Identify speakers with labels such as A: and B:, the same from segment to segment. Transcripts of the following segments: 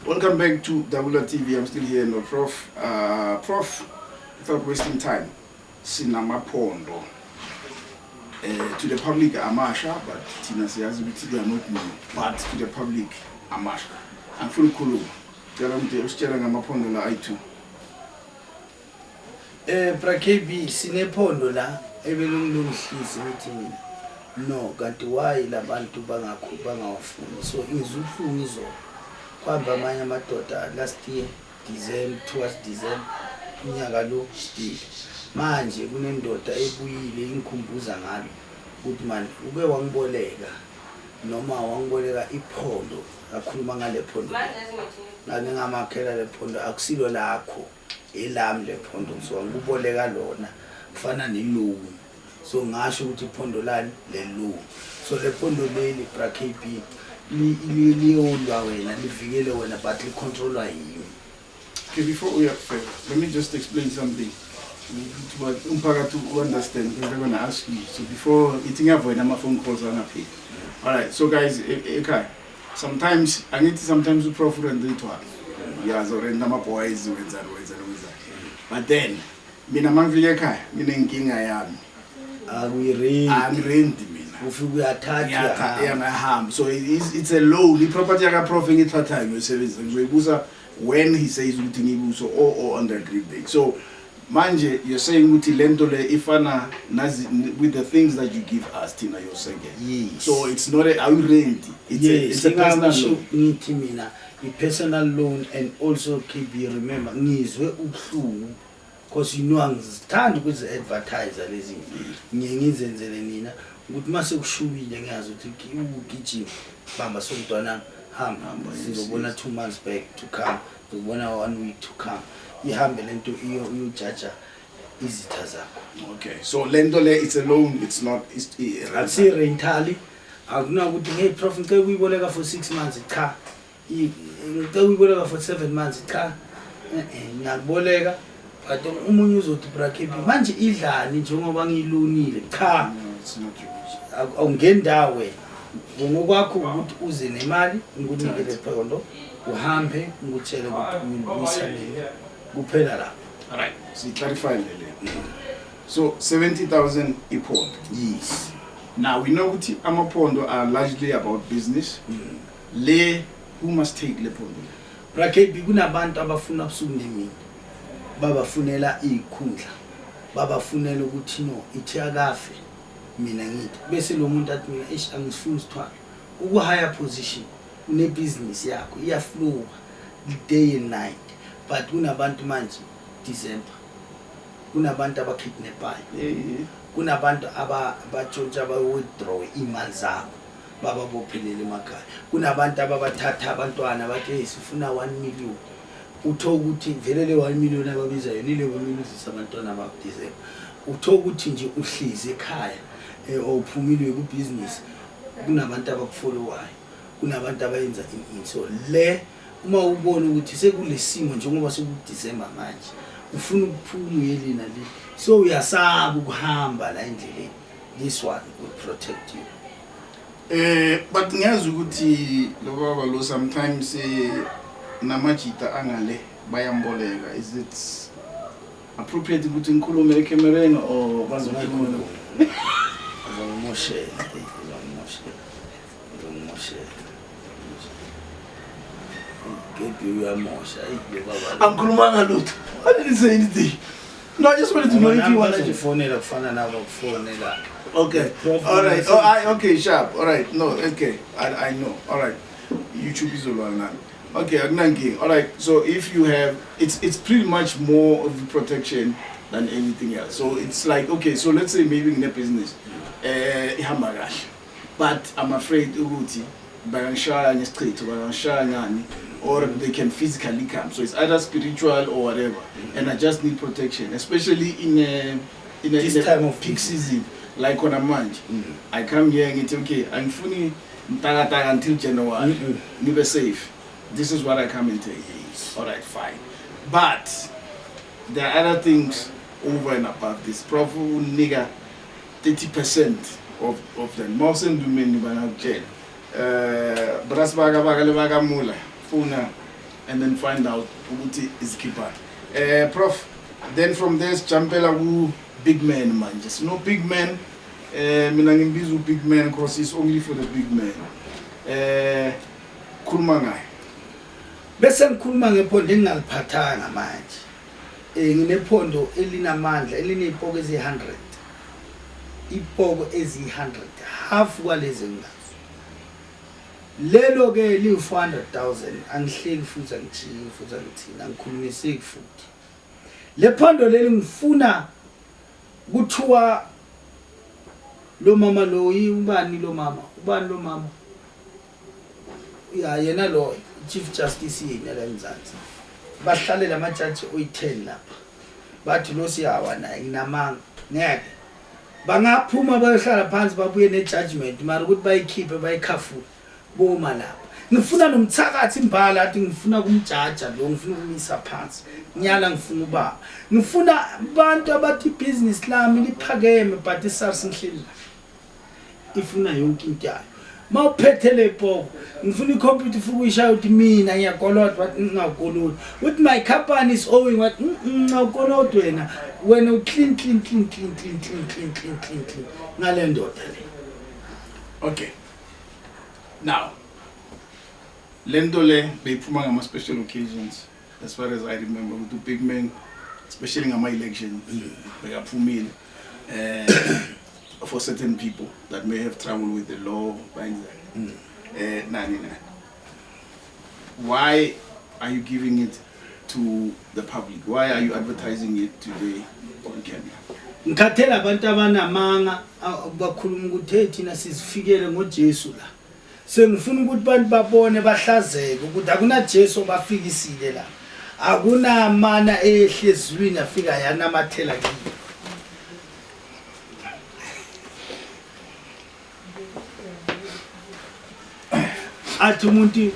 A: Welcome back to Dabula TV. I'm still here no Prof. Prof, without wasting time, sinamaphondo. To the public amasha, but thina siyazi ukuthi they are not new. But to the public amasha. Angifuni ukukhuluma. Cela ukuthi usitshela ngamaphondo la ayi-two.
B: Bra KB, sinephondo la ebelungilungihlise ukuthi mina no, kanti why labantu bangakho bangawafuni? So ngizwe ubuhlungu izolo kuhamba amanye amadoda last year December, towards December unyaka lo. Still manje kunendoda ebuyile ingikhumbuza ngalo ukuthi mani uke wangiboleka noma wangiboleka iphondo, akhuluma ngale phondo, ngake ngamakhela le phondo. Akusilo lakho, elami le phondo, so ngikuboleka lona, kufana ne-loan. So ngasho ukuthi iphondo lani le loan. So le phondo leli, bra KB, liyolwa wena, livikele wena, but licontrolwa yimi.
A: Okay, before we are further, let me just explain something. But umphakathi u understand because they're gonna ask me. So before ithi ngiyavoida ama phone calls angapheli. All right, so guys, ekhaya sometimes angithi sometimes uprof urenta ithwala. Uyazi urenta ama boys, wenzani, wenzani, wenzani. But then mina mangifika ekhaya nginenkinga yami.
B: Akuyirenti.
A: Angirenti mina.
B: Ufike uyathatha.
A: Ngiyatha-
B: Uyahamba.
A: Ngiyahamba. So it's a loan, i-property yakaprof engiyithathayo ngiyosebenzisa, ngizoyibusa when he says ukuthi ngiyibuso or on the agreed date. So manje you're saying ukuthi lento le ifana nazi with the things that you give us thina yoseke.
B: Yes.
A: So it's not a awurenti, it's a, it's a personal
B: Ngingasho
A: loan.
B: Ngithi mina i-personal loan. And also, KB, remember ngizwe ubuhlungu because angizithandi ukuzi-advertise lezi zinto, ngiye ngizenzele nina ukuthi uma sekushubile ngiyazi ukuthi ugijima bamba somntwanami, hamba.
A: Hamba, yes.
B: Sizobona 2 months back to come, sizobona one week to come, ihambe lento iyojaja izitha zakho.
A: Okay, so lento le, it's a loan, it's not, it's a rental.
B: Akusiyi-rental, akunakuthi, "Hey Prof, ngicela ukuyiboleka for 6 months." Cha. Ngicela ukuyiboleka for 7 months." Cha. Ngiyakuboleka, but omunye uzothi, "Bra KB, manje idlani njengoba ngiyilonile?" Cha.
A: No, it's not yours.
B: Awungeni ndawo wena ngokwakho, ukuthi uze nemali ngikunike le phondo, uhambe, ngikutshele ukuthi uyibuyisa nini, kuphela lapho.
A: All right, siyiclarify le. So 70,000 iphondo.
B: Yes.
A: Now we know ukuthi amaphondo are largely about business. Le, who must take le phondo?
B: Bra KB, kunabantu abafuna busuku nemini, babafunela iy'khundla, babafunela ukuthi no, ithi akafe. Mina ngithi bese lo muntu athi, "Mina eish, angisifuni isithwalo." Uku-higher position, unebhizinisi yakho iyaflowa day and night, but kunabantu manje December, kunabantu abakidnapayo, kunabantu abatshontsha, ba-withdraw iy'mali zabo, bababophelele emakhaya, kunabantu ababathatha abantwana bathi, "Hey, sifuna 1 million." Utho ukuthi vele le 1 million ababiza yona ile kumele uzise abantwana bakho December. Utho ukuthi nje uhlezi ekhaya, awuphumile kubhizinisi, kunabantu abakufollowayo, kunabantu abayenza ini. So le uma ubona ukuthi sekule simo njengoba sekuDisemba manje, ufuna ukuphuma uyelina le, so uyasaba ukuhamba la endleleni, this one will protect you.
A: But ngiyazi ukuthi lo baba lo sometimes namajita angale bayamboleka. Is it appropriate ukuthi ngikhulume ecamereni or bazokhuluma?
B: Uzongimoshela, uzongimoshela, uzongimoshela. KB, uyamosha, eyi, lo baba lo.
A: Angikhulumanga lutho. I didn't say anything. No, I just wanted to know if you want to.
B: Kufonela kufana nabo kufonela.
A: Okay. All right. Oh, okay, sharp. All right. No, okay. I know. All right. YouTube is all nami. Okay, akunankinga. All right. So if you have, it's pretty much more of protection than anything else. So it's like, okay, so let's say maybe in a business, ihamba kahle. But I'm afraid ukuthi bangishaya ngesichitho, bangishaya ngani, or they can physically come. So it's either spiritual or whatever. And I just need protection, especially in a
B: This
A: in a
B: time of
A: peak season like khona manje. I come here ngithi, "Okay, angifuni mtakataka until January." Ngibe safe. This is what I come and take. All right, fine. But there are other things over and above this. Prof unika 30% of them. Mawusendumeni bangakutshela. Brasibaka baka le bakamula funa and then find out ukuthi izikhiphani. Prof, then from there sijumpela ku big man manje. Sino big man, mina ngimbiza u big man because it's only for the big man. Khuluma ngaye.
B: Bese ngikhuluma ngephondo engingaliphathanga manje. Nginephondo elinamandla eliney'poko eziyi-100, ipoko eziyi-100, half kwalezi enginazo. Lelo-ke liwu-400,000. Angihleki futhi, angijiki futhi, angithini, angikhulumiseki futhi. Le phondo leli ngifuna kuthiwa lo mama lo, ubani lo mama, ubani lo mama ya yena lo Chief Justice yini la eMzansi, bahlalela amajaji oyi-10 lapha, bathi lo siyawa naye. Nginamanga, ngeke bangaphuma bayohlala phansi babuye ne-judgment, mara ukuthi bayikhiphe bayikhafule boma lapha. Ngifuna nomthakathi imbala athi ngifuna kumjaja lo, ngifuna ukumisa phansi nyala, ngifuna ubaba, ngifuna abantu abathi ibhizinisi lami liphakeme, but i-SARS ngihleli la ifuna yonke into yayo. Ma uphethe le poko, ngifuna ikhompyutha ufike uyishaya ukuthi mina ngiyakolota, wathi ngingakoloti, uthi my company is owing, wathi ngawukoloti wena, wena u-clean, clean, clean, clean, clean, clean, clean, clean, clean, clean ngale ndoda le.
A: Okay, now lento le beyiphuma ngama special occasions, as far as I remember, ukuthi big man, especially ngama election, bekaphumile for certain people that may have trouble with the law, bayenzani, nani nani. Why are you giving it to the public? Why are you advertising it today on camera?
B: Ngikhathela abantu abanamanga, bakhuluma ukuthi hey, thina sizifikele ngoJesu la. Sengifuna ukuthi abantu babone, bahlazeke ukuthi akunaJesu obafikisile la, akunamana ehle ezulwini afika yanamathela kiyo. Athi umuntu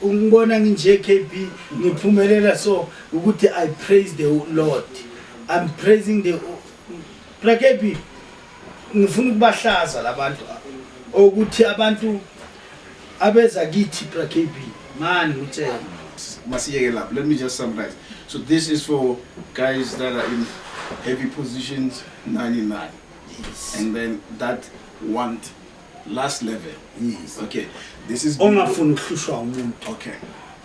B: ungibona nginje KB, ngiphumelela, so ukuthi I praise the Lord, I'm praising the Bra KB. Ngifuna ukubahlaza labantu, ukuthi abantu abeza kithi, Bra KB, mani ngutshela.
A: Masiyeke lapho. Let me just summarize. So this is for guys that are in heavy positions, 99, and then that want last level.
B: Yes.
A: Okay, this is
B: Ongafuni ukuhlushwa umuntu,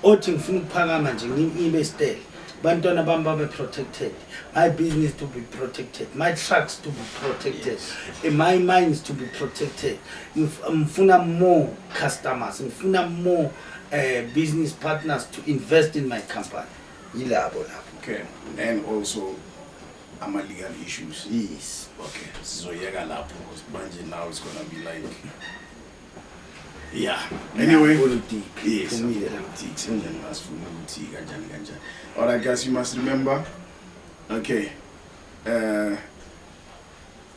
B: othi ngifuna ukuphakama nje, ngibe stele, bantwana bami babe protected, my business to be protected, my trucks to be protected, my mines to be protected. Ngifuna more customers, ngifuna more business partners to invest in my company, yilabo lapho.
A: Okay, and also ama legal issues.
B: Yes.
A: Okay, sizoyeka lapho because manje now it's gonna be like, yeah, anyway.
B: Politics.
A: Yes.
B: Phumile lapho.
A: Politics kanjani, asifuna ukuthi kanjani kanjani. All right guys, you must remember, okay,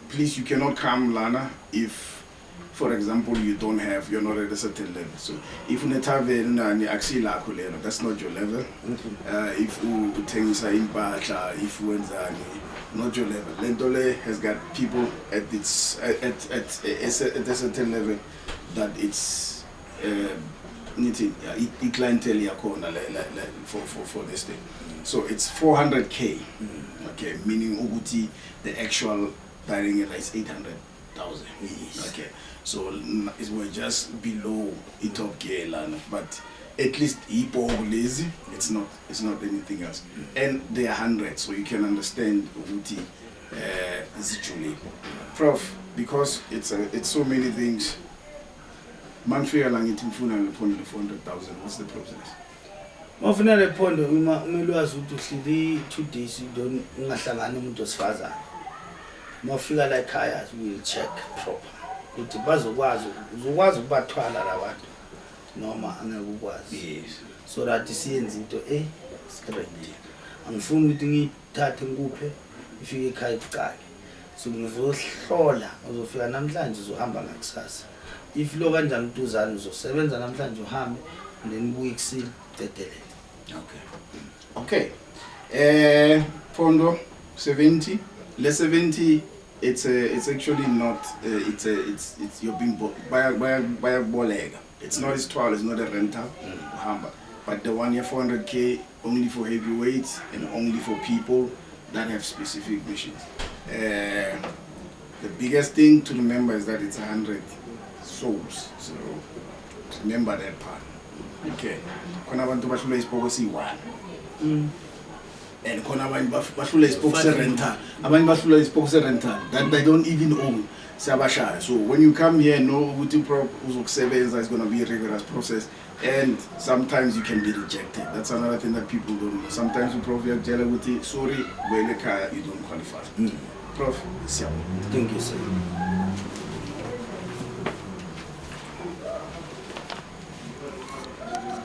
A: please, you cannot come lana if, for example, you don't have, you're not at a certain level. So if une-tavern nani, akusilakho lelo, that's not your level. If uthengisa impahla, if wenzani, not your level. Lento le has got people at its at a certain level that it's nithi i-clientele yakhona le for this thing. So it's 400K, okay, meaning ukuthi the actual dining is 800,000. Okay, so we're just below i-top gear lana, but at least ipoko lezi, it's not anything else, and they are 100, so you can understand ukuthi zijulile, Prof, because it's so many things. Mangifika la ngithi ngifuna le phondo le 400,000, what's the process?
B: Mawufuna le phondo, uma kumele wazi ukuthi uhleli 2 days, you don't, ungahlangani umuntu wesifazane. Mawufika la ekhaya, we will check proper ukuthi bazokwazi, uzokwazi ukubathwala la bantu noma angeke ukwazi, so that siyenze into e straight. Angifuni ukuthi ngiyithathe ngikuphe, ifike ekhaya ikucake. So ngizohlola. Uzofika namhlanje, uzohamba ngakusasa. If lo kanjani uduzane, uzosebenza namhlanje, uhambe, then ubuye ekuseni udedelele.
A: Okay. Phondo 70. Le 70, it's actually not it's a, it's you're being baya baya bayakuboleka. It's not isithwalo, it's not a rental. Uhamba. But the one year 400K only for heavyweights and only for people that have specific missions. The biggest thing to remember is that it's 100 souls. So remember that part. Okay. Khona abantu bahlula isipoko siyi-one and khona abanye bahlula isipoko se-rental, abanye bahlula isipoko se-rental that they don't even own, siyabashaya. So when you come here, know ukuthi prof uzokusebenza, is going to be a rigorous process and sometimes you can be rejected. That's another thing that people don't know. Sometimes uprof uyakutshela ukuthi, "Sorry, buyele ekhaya, you don't qualify." Prof, siyabonga.
B: Thank you, sir.